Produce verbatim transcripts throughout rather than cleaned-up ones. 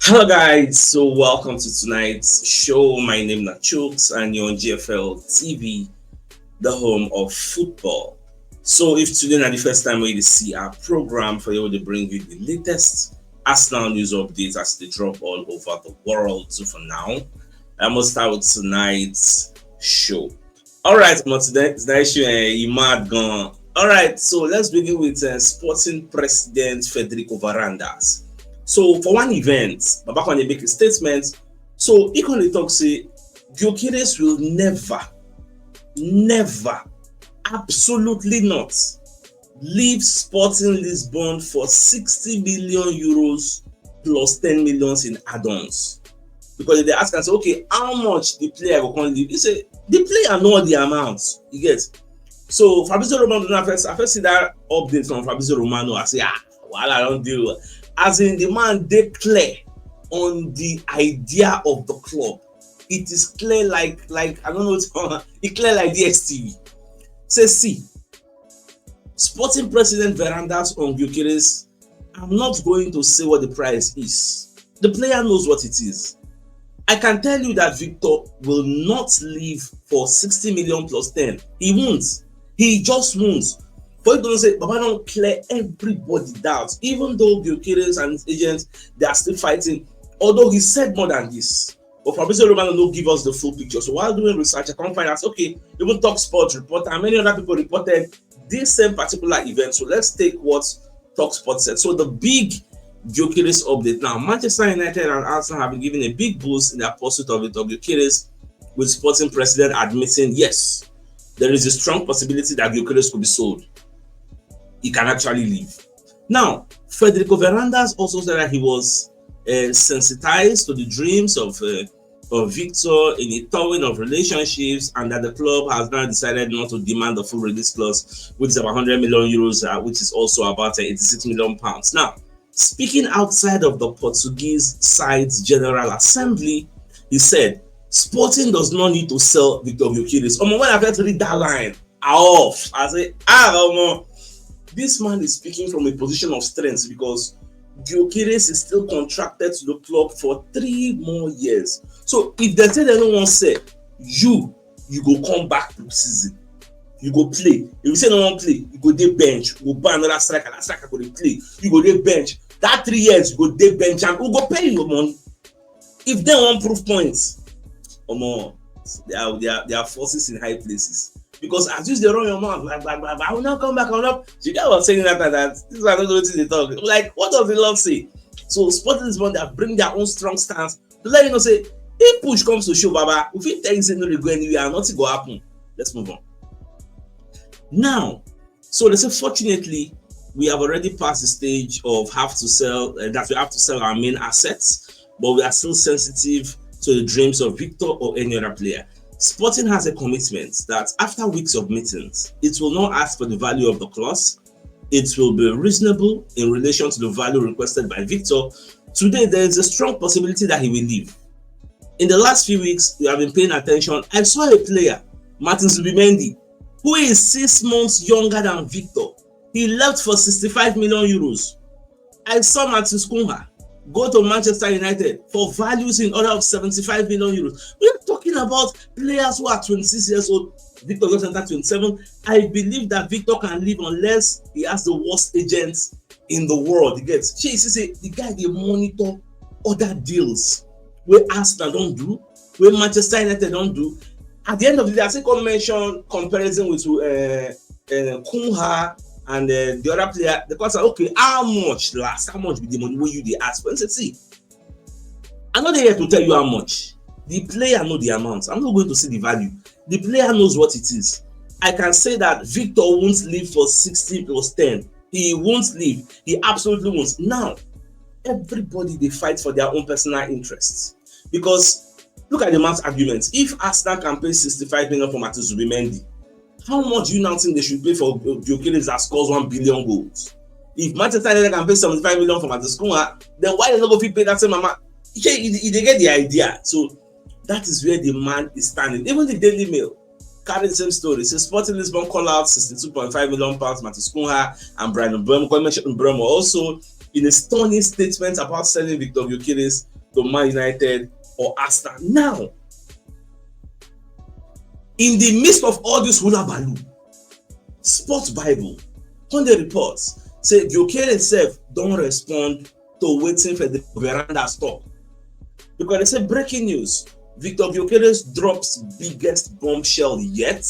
Hello, guys. So, welcome to tonight's show. My name is Chooks, and you're on G F L T V, the home of football. So, if today na the first time wey you see our program, for you to bring you the latest Arsenal news updates as they drop all over the world. So, for now, I must start with tonight's show. All right, but today, today's show, eh, e mad gan. All right, so let's begin with uh, Sporting President Federico Varandas. So for one event, Baba Kone make a statement. So he can talk say Gyökeres will never, never, absolutely not leave Sporting Lisbon for sixty million euros plus ten millions in add-ons. Because they ask and say, okay, how much the player go come leave? He say the player know the amount he gets. So Fabrizio Romano, I first, I first see that update from Fabrizio Romano. I say, ah, well, I don't do. As in, the man dey clear on the idea of the club. It is clear like like I don't know. It's it clear like D S T V. Say, see, Sporting President Varandas on Gyökeres, I'm not going to say what the price is. The player knows what it is. I can tell you that Victor will not leave for sixty million plus ten. He won't. He just won't. For you to say, Baba don't clear everybody doubt, even though Gyökeres and his agents, they are still fighting. Although he said more than this. But Fabrizio Romano no give us the full picture. So while doing research, I can't find out, okay, even Talk Sports reporter and many other people reported this same particular event. So let's take what Talk Sports said. So the big Gyökeres update now. Manchester United and Arsenal have been given a big boost in their pursuit of Victor Gyökeres, with Sporting president admitting, yes, there is a strong possibility that Gyökeres could be sold. He can actually leave. Now, Federico Varandas also said that he was uh, sensitized to the dreams of uh, of Victor in a thawing of relationships, and that the club has now decided not to demand the full release clause, which is about one hundred million euros, uh, which is also about uh, eighty-six million pounds. Now, speaking outside of the Portuguese side's General Assembly, he said, Sporting does not need to sell Victor Gyökeres. Omo, when I first read that line, I off. I say, ah, omo, this man is speaking from a position of strength because Gyökeres is still contracted to the club for three more years. So if they say they don't want sell, you you go come back to season. You go play. If you say no one play, you go dey bench, go buy another striker, that striker go dey play. You go dey bench. That three years, you go dey bench, and who go pay you money? If they want proof points, omo, there are, there are, there are forces in high places. Because as you dey run your mouth, blah, blah, blah, blah, I will not come back, I will not. You guys were saying that, that, that this one, I don't know what they talk. Like, what does the law say? So Sporting Lisbon, they have bring their own strong stance to let you know say if push comes to shove, Baba, we fit tell you say no dey go anywhere and nothing go happen. Let's move on. Now, so they say fortunately we have already passed the stage of have to sell uh, that we have to sell our main assets, but we are still sensitive to the dreams of Victor or any other player. Sporting has a commitment that after weeks of meetings, it will not ask for the value of the clause. It will be reasonable in relation to the value requested by Victor. Today, there is a strong possibility that he will leave. In the last few weeks, you have been paying attention. I saw a player, Martin Zubimendi, who is six months younger than Victor. He left for sixty-five million euros. I saw Matheus Cunha go to Manchester United for values in order of seventy-five million euros. We are talking about players who are twenty-six years old. Victor just entered twenty-seven. I believe that Victor can leave unless he has the worst agents in the world. You get? Shey you see say the guy dey monitor other deals wey Arsenal don do, wey Manchester United don do. At the end of the day, I still come mention comparison with uh, uh, Cunha and uh, the other player. The question, okay, how much last? How much be the money wey you dey ask for? He say, see, I no dey here to tell you how much. The player know the amount. I'm not going to see the value. The player knows what it is. I can say that Victor won't leave for sixty plus ten. He won't leave. He absolutely won't. Now, everybody dey fight for their own personal interests. Because look at the man's argument. If Arsenal can pay sixty-five million for Matheus Zubimendi, how much do you now think they should pay for Gyökeres that scores one billion goals? If Manchester United can pay seventy-five million for Matheus Cunha, then why they no go fit pay that same amount? Shey you, you dey get the idea. So that is where the man is standing. Even the Daily Mail carry the same story. Say Sporting Lisbon call out sixty-two point five million pounds Matheus Cunha and Bryan Mbeumo. Come mention Mbeumo also in a stunning statement about selling Victor Gyökeres to Man United or Arsenal. Now, in the midst of all this hullabaloo, Sports Bible come dey report say Gyökeres sef don respond to wetin Federico Varandas talk, because they say breaking news: Victor Gyökeres drops biggest bombshell yet.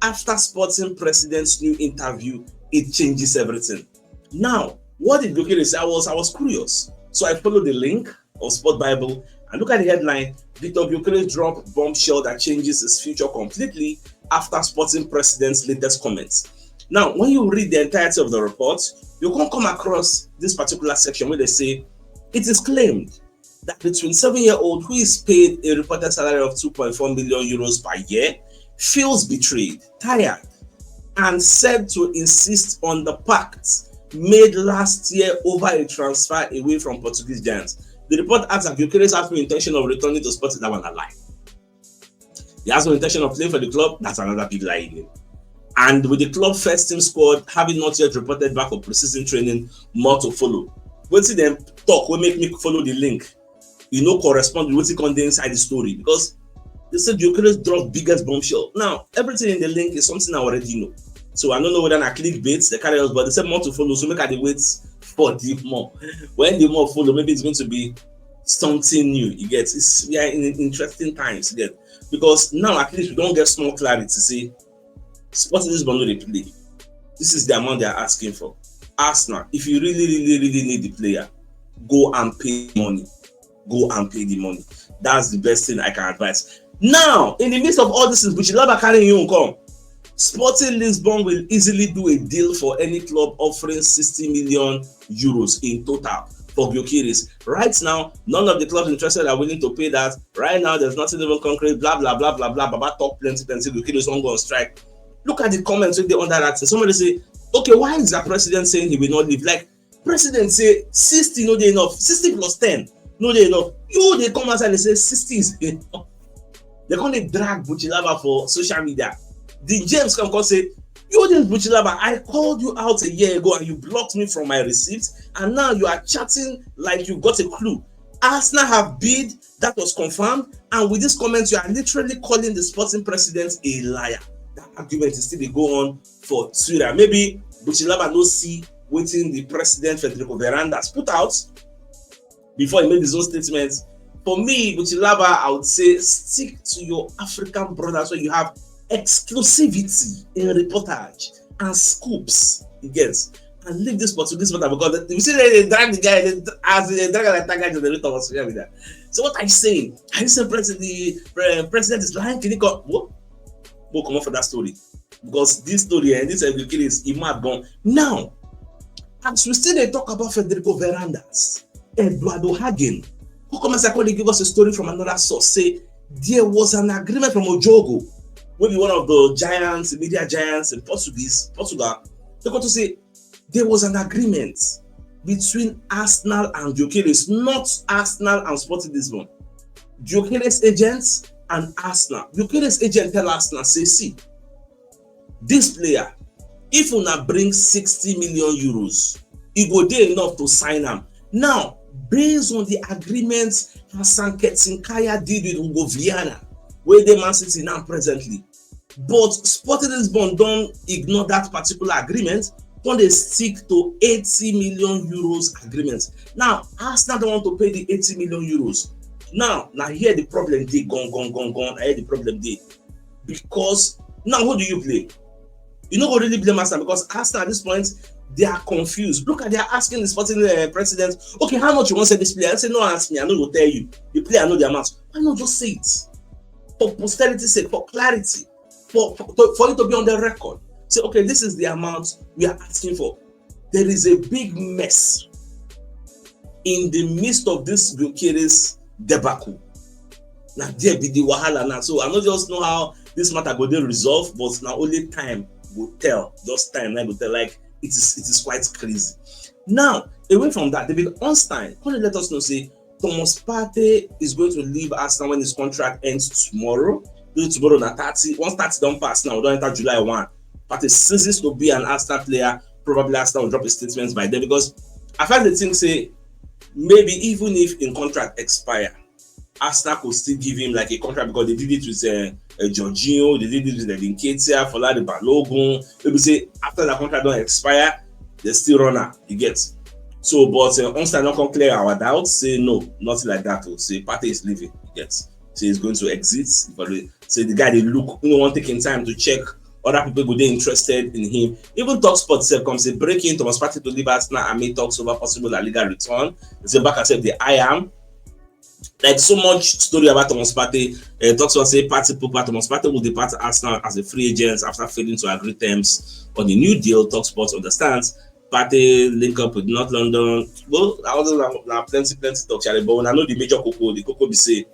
After Sporting president's new interview, it changes everything. Now, what did Gyökeres say? I was I was curious, so I followed the link of Sport Bible and look at the headline: Victor Gyökeres drop bombshell that changes his future completely after Sporting president's latest comments. Now, when you read the entirety of the report, you can come across this particular section where they say it is claimed that the twenty-seven-year-old, who is paid a reported salary of two point four million euros per year, feels betrayed, tired, and said to insist on the pact made last year over a transfer away from Portuguese giants. The report adds that Gyökeres has no intention of returning to Sporting. That one a lie. He has no intention of playing for the club. That's another big lie again. And with the club first team squad having not yet reported back for preseason training, more to follow. Wetin dem talk wey make me follow the link, e no correspond with wetin come dey inside the story, because they say Gyökeres drop biggest bombshell. Now, everything in the link is something I already know. So I don't know whether na clickbait they carry us, but they say more to follow, so make I dey wait for the more. When the more follow, maybe it's going to be something new. You get, it's, we are in interesting times, you get, because now at least we don get small clarity. See, Sporting Lisbon no dey play. This is the amount they are asking for. Arsenal, if you really, really, really need the player, go and pay money. Go and pay the money. That's the best thing I can advise. Now, in the midst of all this, Bucilaba carrying you come. Sporting Lisbon will easily do a deal for any club offering sixty million euros in total for Gyökeres. Right now, none of the clubs interested are willing to pay that. Right now, there's nothing even concrete. Blah blah blah blah blah. Baba talk plenty plenty. Gyökeres won't go on strike. Look at the comments wey dey under that thing. Somebody say, okay, why is the president saying he will not leave? Like, president say sixty no dey enough, sixty plus ten no dey enough. You dey come outside and say sixty is enough. They come dey drag Bucilaba for social media. The James come come say, you, this Bucilaba, I called you out a year ago and you blocked me from my receipts, and now you are chatting like you got a clue. Arsenal have bid, that was confirmed, and with this comment, you are literally calling the Sporting president a liar. That argument is still dey go on for Twitter. Maybe Bucilaba no see wetin the president, Federico Varandas, put out before he made his own statement. For me, Bucilaba, I would say stick to your African brothers where you have exclusivity in reportage and scoops, you get, and leave this Portuguese matter, because you see they, they drag the guy, they, as they drag like that guy generator was here with that. So what are you saying? Are you saying president, the pre- president is lying? Can you go? What? We'll come up for that story, because this story and this Ezekiel is, he mad gone. Now, as we still dey talk about Federico Varandas, Eduardo Hagen, who come as I call, dey give us a story from another source, say there was an agreement from Ojogo, maybe one of the giants, media giants in Portuguese, Portugal. They got to say there was an agreement between Arsenal and Gyökeres, not Arsenal and Sporting Lisbon. Gyökeres agents and Arsenal. Gyökeres agent tell Arsenal, say, see, this player, if una bring sixty million euros, e go dey enough to sign am. Now, based on the agreement Hassan Ketinkaya did with Hugo Viana, wey dey Man City now presently, but Sporting Lisbon don ignore that particular agreement, come dey stick to eighty million euros agreement. Now, Arsenal don want to pay the eighty million euros. Now, na here the problem dey, gone, gone, gone, gone. Na here the problem dey, because now who do you blame? You no go really blame Arsenal, because Arsenal at this point, they are confused. Look at, they are asking the Sporting uh, president, okay, how much you want to sell this player? I say, no, ask me, I no go tell you. The player know the amount. Why not just say it? For posterity's sake, for clarity, for, for, to- for it to be on the record. Say, okay, this is the amount we are asking for. There is a big mess in the midst of this Gyökeres debacle. Now there be the wahala now. So I no just know how this matter go dey resolve, but na only time go tell. Just time na go tell. Like, it is, it is quite crazy. Now, away from that, David Ornstein come let us know say Thomas Partey is going to leave Arsenal when his contract ends tomorrow. This tomorrow na thirty. Once thirty don pass now, we don enter July one. Partey ceases to be an Arsenal player. Probably Arsenal will drop a statement by then, because I find the thing say Maybe even if im contract expire, Arsenal could still give him like a contract, because they did it with uh, uh, Jorginho, they did it with Nketiah, Folarin Balogun. Maybe say after that contract don't expire, they still run am, you get. So, but uh, Arsenal don't come clear our doubts, say no, nothing like that. Oh, say Partey is leaving, you get. Say he's going to exit, but say the guy they look, you know, want taking time to check other people go dey interested in him. Even Talksport sef come say breaking: Thomas Partey to leave Arsenal amid talks over possible La Liga return. They say Barca said they I am like so much story about Thomas Partey. Uh, Talksport say Partey Pogba Thomas Partey will depart Arsenal as a free agent after failing to agree terms on the new deal. Talksport understands Partey link up with North London. Well, I was like, now plenty, plenty talk, Charlie. But when I know the major cocoa, the cocoa be say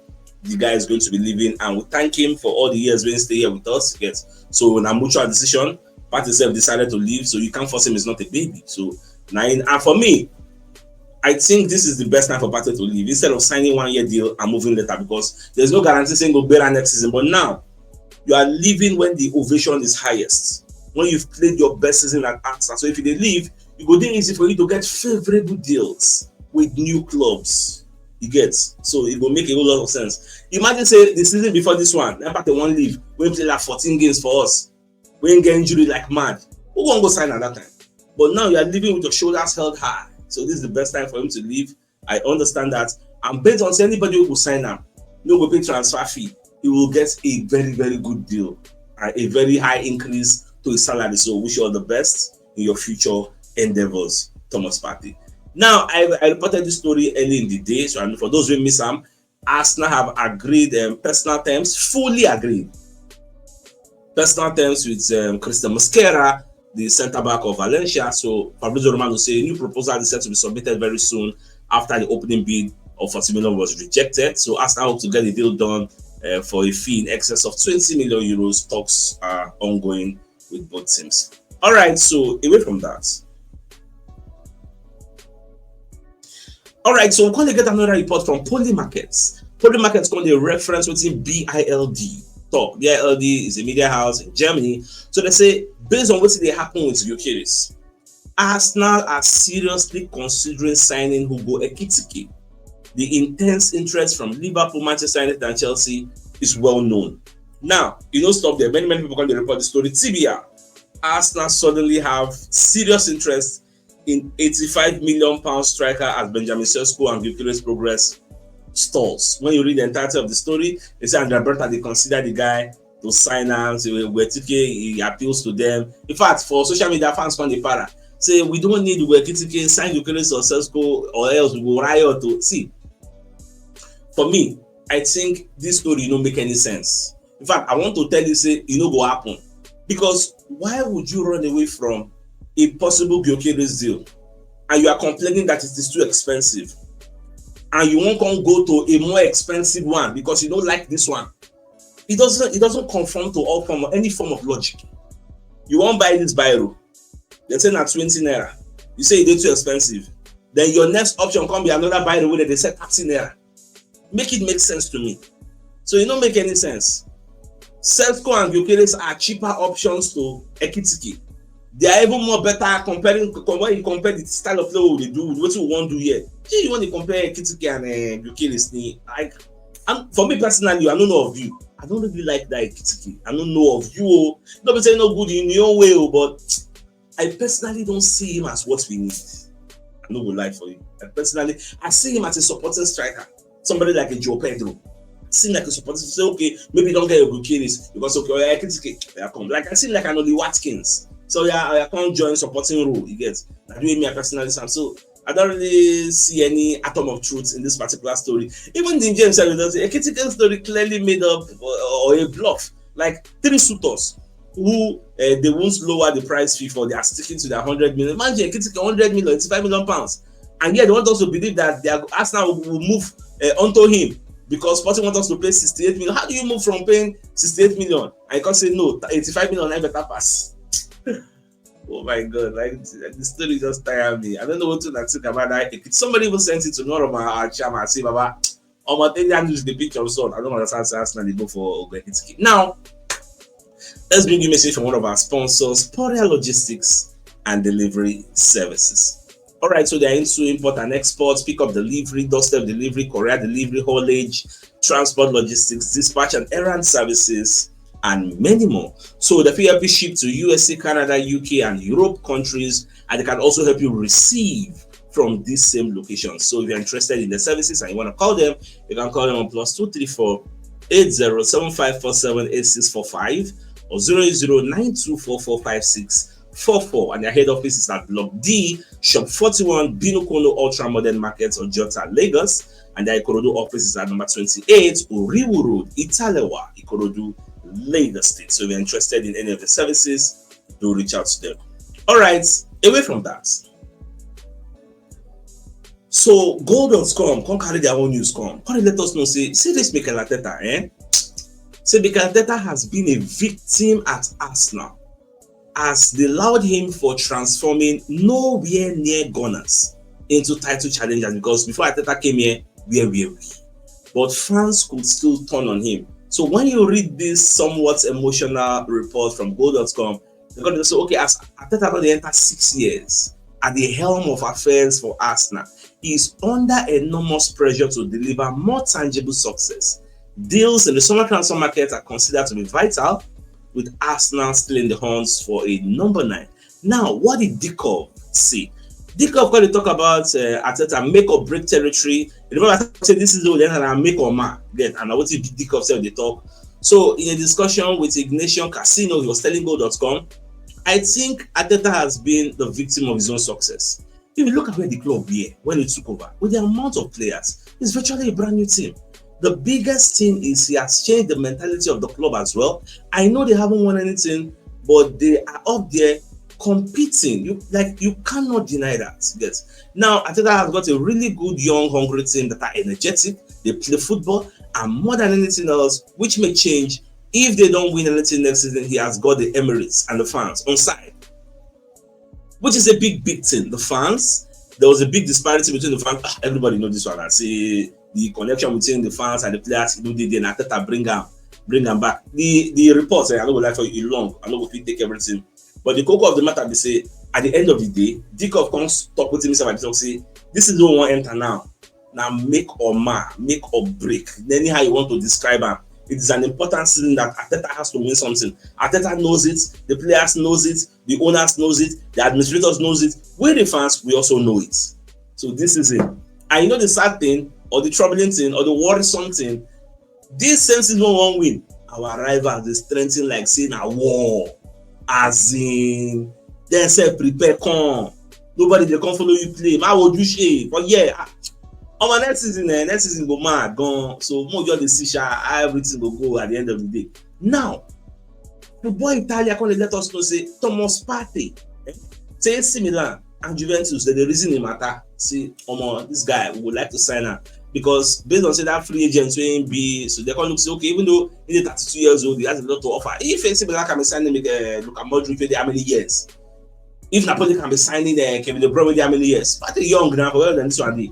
the guy is going to be leaving, and we thank him for all the years when he stay here with us. Yes. So now mutual decision. Partey himself decided to leave, so you can't force him. He's not a baby. So now, and for me, I think this is the best time for Partey to leave instead of signing one year deal and moving later, because there's no guarantee saying go better next season. But now you are leaving when the ovation is highest, when you've played your best season at Arsenal. So if you dey leave, it go dey easy for you to get favorable deals with new clubs. You get, so it go make a whole lot of sense. Imagine say the season before this one, that Partey wan leave, wey play like fourteen games for us, wey get injury like mad. Who wan go sign at that time? But now you are leaving with your shoulders held high. So this is the best time for him to leave. I understand that. And based on say anybody who go sign am, no go pay transfer fee, he will get a very, very good deal and a very high increase to his salary. So wish you all the best in your future endeavors, Thomas Partey. Now, I, I reported this story early in the day, so, and for those who miss am, Arsenal have agreed um, personal terms, fully agreed personal terms with um, Christian Mosquera, the centre back of Valencia. So Fabrizio Romano say a new proposal is set to be submitted very soon after the opening bid of forty million was rejected. So Arsenal hope to get the deal done uh, for a fee in excess of twenty million euros. Talks are ongoing with both teams. All right, so away from that. All right, so we're going to get another report from Poly Markets. Poly Markets going to reference what's in B I L D. Talk. B I L D is a media house in Germany. So they say, based on what they happen with Gyökeres, Arsenal are seriously considering signing Hugo Ekitike. The intense interest from Liverpool, Manchester United, and Chelsea is well known. Now, you know, stop there. Many, many people come to report the story. T B R, Arsenal suddenly have serious interest in eighty-five million pound striker as Benjamin Sesko and Gyökeres progress stalls. When you read the entirety of the story, they say Andrea Berta, they consider the guy to sign am. So Ekitike, he appeals to them. In fact, for social media, fans come dey para say we don't need Ekitike, sign Gyökeres or Sesko, or else we will riot. To see, for me, I think this story no make any sense. In fact, I want to tell you say e no go happen, because why would you run away from a possible Gyökeres deal and you are complaining that it is too expensive, and you won't come go to a more expensive one because you don't like this one? It doesn't it doesn't conform to all form any form of logic. You won't buy this biro, they say na twenty naira. You say e dey too expensive. Then your next option come be another biro wey dem dey sell thirty naira. Make it make sense to me. So it no make any sense. Sesko and Gyökeres are cheaper options to Ekitike. They are even more better comparing when you compare the style of play we dey do with wetin we wan do here. Shey you wan dey compare Ekitike and uh, Gyökeres ni? Like, I'm, for me personally, I don't know of you. I don't really like that Ekitike. I don't know of you. Oh. No be say no good in your own way, oh, but I personally don't see him as what we need. I no go lie for you. I personally, I see him as a supporting striker, somebody like a João Pedro. See him like a supporting. Say okay, maybe don't get your Gyökeres because okay, oh, yeah, Ekitike, yeah, come. Like I see him like an Ollie Watkins. So yeah, I can't join supporting role. You get? I do me I personally, Sam. So I don't really see any atom of truth in this particular story. Even the James said that Ekitike story clearly made up or, or a bluff. Like three suitors who uh, they won't lower the price fee for, they are sticking to their hundred million. Imagine Ekitike, hundred million, eighty-five million pounds. And yet they want us to believe that they are, Arsenal will move uh, onto him because Sporting want us to pay sixty-eight million. How do you move from paying sixty-eight million and you can say no, eighty-five million na better pass? Oh my God, like the story just tired me. I don't know what to think about that. Somebody even sent it to one of our, our chairman. Say, Baba, I'm telling you, the picture of son. I don't understand. Say Arsenal they go for Ogbekitiki. Now, let's bring you a message from one of our sponsors, Poria Logistics and Delivery Services. All right, so they're into import and export, pick up delivery, doorstep delivery, courier delivery, haulage, transport logistics, dispatch and errand services, and many more. So they fit help you ship to U S A, Canada, U K, and Europe countries, and they can also help you receive from these same locations. So if you're interested in the services and you want to call them, you can call them on plus two three four eight zero seven five four seven eight six four five or zero zero nine two four four five six four four. And their head office is at Block D, Shop forty-one, Binukono Ultra Modern Market, Ojota, Lagos. And their Ikorodu office is at number twenty-eight, Oriwu Road, Italewa, Ikorodu, Lagos State. So if you're interested in any of the services, do reach out to them. All right, away from that. So goal dot com come carry their own news come. Come let us know, say, see this Mikel Arteta, eh? Say Mikel Arteta has been a victim at Arsenal as they allowed him for transforming nowhere near Gunners into title challengers, because before Arteta came here, where were we? But fans could still turn on him. So when you read this somewhat emotional report from goal dot com, they're going to say, okay, as Arteta don dey enter six years at the helm of affairs for Arsenal, he is under enormous pressure to deliver more tangible success. Deals in the summer transfer market are considered to be vital, with Arsenal still in the hunt for a number nine. Now, what did Dickov say? Dickov come dey talk about uh, Arteta make or break territory. You remember I said this is the end and I make or ma get, and what Dickov said they talk. So in a discussion with Ignatian Casino, he was telling goal dot com, I think Arteta has been the victim of his own success. If you look at where the club were when he took over, with the amount of players, it's virtually a brand new team. The biggest thing is he has changed the mentality of the club as well. I know they haven't won anything, but they are up there competing. You, like, you cannot deny that. Yes. Now, Arteta has got a really good, young, hungry team that are energetic. They play football, and more than anything else, which may change if they don't win anything next season. He has got the Emirates and the fans on side, which is a big, big thing. The fans, there was a big disparity between the fans. Ah, everybody know this one. I see the connection between the fans and the players. You know, they, they Arteta bring them, bring them back. The the reports, eh, I no go lie for you, e long. I no go fit take everything. But the koko of the matter be say, at the end of the day, Dickov come talk wetin me sef I talk say, this is the one enter now. Now make or ma, make or break. Anyhow you want to describe am, it is an important season that Arteta has to win something. Arteta knows it, the players knows it, the owners knows it, the administrators knows it. We the fans, we also know it. So this is it. And you know the sad thing, or the troubling thing, or the worrisome thing, this same season we wan win. Our rivals dey strengthen like say na war. As in, dem sef prepare come. Nobody dey come follow you play. Ma would you shey for here? Ah, omo, next season, eh, next season go mad gan. So mo just dey see sha how everything go go at the end of the day. Now, football Italia come dey let us know say Thomas Partey, eh, say A C Milan and Juventus, they dey reason the matter. See, omo, this guy, we would like to sign am, because based on say that free agent wey him be, so they come look say, okay, even though he dey thirty-two years old, he has a lot to offer. If A C Milan can be signing, uh, Luka Modric, wey dey how many years? If Napoli can be signing uh, Kevin De Bruyne, wey dey how many years? Partey young now, for well than this one dey.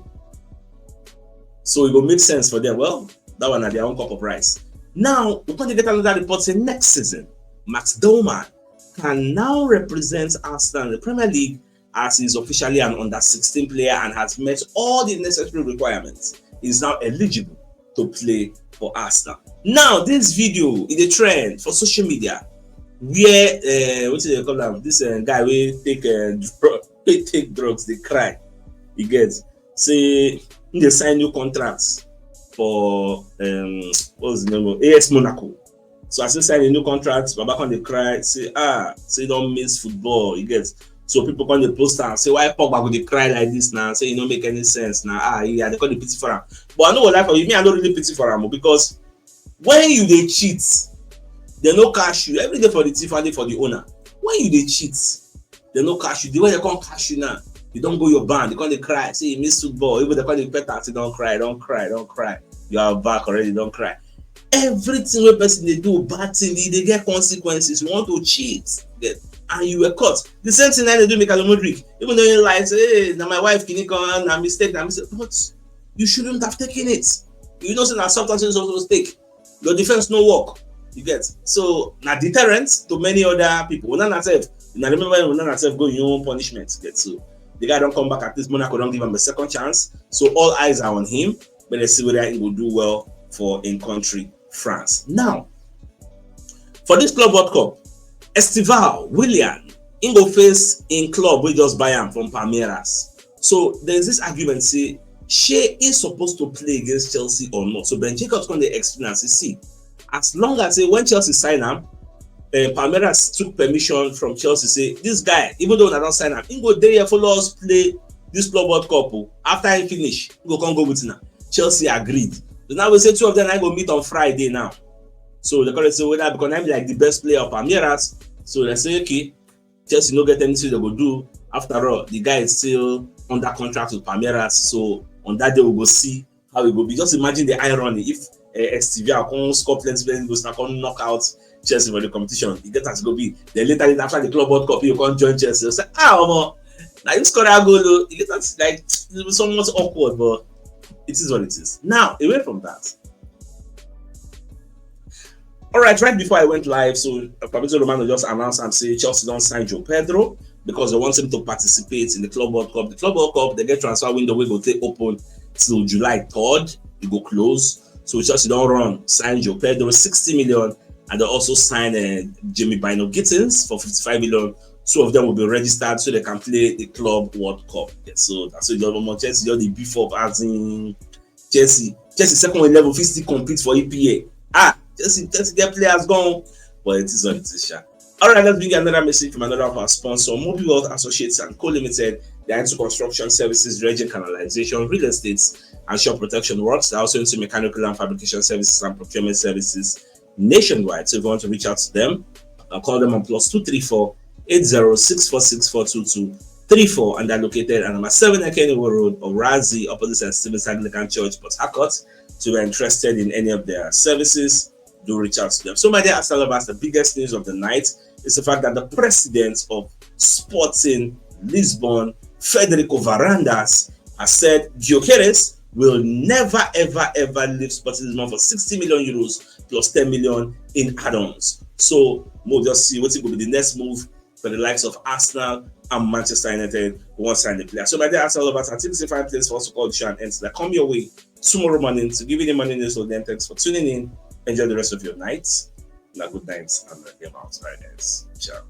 So it go make sense for them. Well, that one na their own cup of rice. Now we come dey get another report say next season, Max Doman can now represent Arsenal in the Premier League, as he is officially an under sixteen player and has met all the necessary requirements. He is now eligible to play for Arsenal. Now this video is a trend for social media where uh, what do they call am? This uh, guy wey take uh, dr- wey take drugs dey cry. You get, say he dey sign new contracts for um, what's the name of A S Monaco. So as he sign a new contract, Baba come dey cry, say, ah, say he don miss football. You get, so people come dey post am, say, why Pogba go dey cry like this now? Say e no make any sense now. Ah, yeah, they come dey pity for am. But I no go lie for you, me I no really pity for am o, because when you dey cheat, they no catch you. Every day for the thief and day for the owner. When you dey cheat, they no catch you. The way they come catch you now, you don go your band. They come dey cry, say you miss football. Even they come dey pet am, say don cry, don cry, don cry. You are back already, don cry. Everything wey person dey do bad thing, e dey get consequences. You want to cheat, get, and you were caught. The same thing na dey do Mikel Mudrik. Even though he lie, say, hey, na my wife kini come, na mistake, na mistake. But you shouldn't have taken it. You know say na substance you suppose take. Your defense no work. You get, so na deterrent to many other people. Onana sef, una remember when Onana sef go im own punishment, get, so The guy don come back, at least Monaco don give am a second chance. So all eyes are on him. But let's see whether he will do well for in country France. Now, for this Club World Cup, Estival Willian, he go face in club we just buy him from Palmeiras. So there's this argument say, Shey is supposed to play against Chelsea or not? So Ben Jacobs come dey explain as he see. As long as say when Chelsea sign him, uh, Palmeiras took permission from Chelsea, say this guy, even though I don't sign him, he go there, follow us play this Club World Cup. Oh. After he finish, he go come go with now. Chelsea agreed. So now we say two of them I go meet on Friday now. So they call it say whether because I'm like the best player of Palmeiras. So they say, okay, Chelsea no get anything they go do. After all, the guy is still under contract with Palmeiras. So on that day, we go see how it go be. Just imagine the irony if uh, Estivia come score plenty, plenty goals, now come knock out Chelsea for the competition. You get as it go be. Then later, later after the Club World Cup, you come join Chelsea. You say, ah, omo, now you score that goal. Oh. You get that like it was somewhat awkward, but it is what it is. Now, away from that. All right, right before I went live, so Fabrizio Romano just announced and say Chelsea don't sign João Pedro because they want him to participate in the Club World Cup. The Club World Cup, they get transfer window will go take open till July third. It go close. So Chelsea don't run, sign João Pedro, sixty million, and they also sign uh, Jamie Bynoe-Gittens for fifty-five million. Two of them will be registered so they can play the Club World Cup. Yeah, so that's what Chelsea just the beef up as in Chelsea. Chelsea second eleven fit still compete for E P L. Ah, Chelsea, Chelsea get players gone, but it is what it is, sha. All right, let's bring another message from another of our sponsor, Mobile World Associates and Co Limited. They are into construction services, dredging, canalization, real estate, and shore protection works. They're also into mechanical and fabrication services and procurement services nationwide. So if you want to reach out to them, uh, call them on plus two three four eight zero six four six four two two three four, and they're located at number seven Ekeniwo Road, Orazi, opposite Saint Stephen's Anglican Church, Port Harcourt. So if you're interested in any of their services, do reach out to them. So, my dear Arsenal lovers, the biggest news of the night is the fact that the president of Sporting Lisbon, Federico Varandas, has said Gyökeres will never, ever, ever leave Sporting Lisbon for sixty million euros plus ten million in add-ons. So we'll just see what it will be the next move for the likes of Arsenal and Manchester United who want to sign the player. So, my dear Arsenal lovers, I think it's a fine place for us to call the show and end. That come your way tomorrow morning to give you the morning news. So then, thanks for tuning in. Enjoy the rest of your night. Now, good night and uh, game out. All right, guys. Ciao.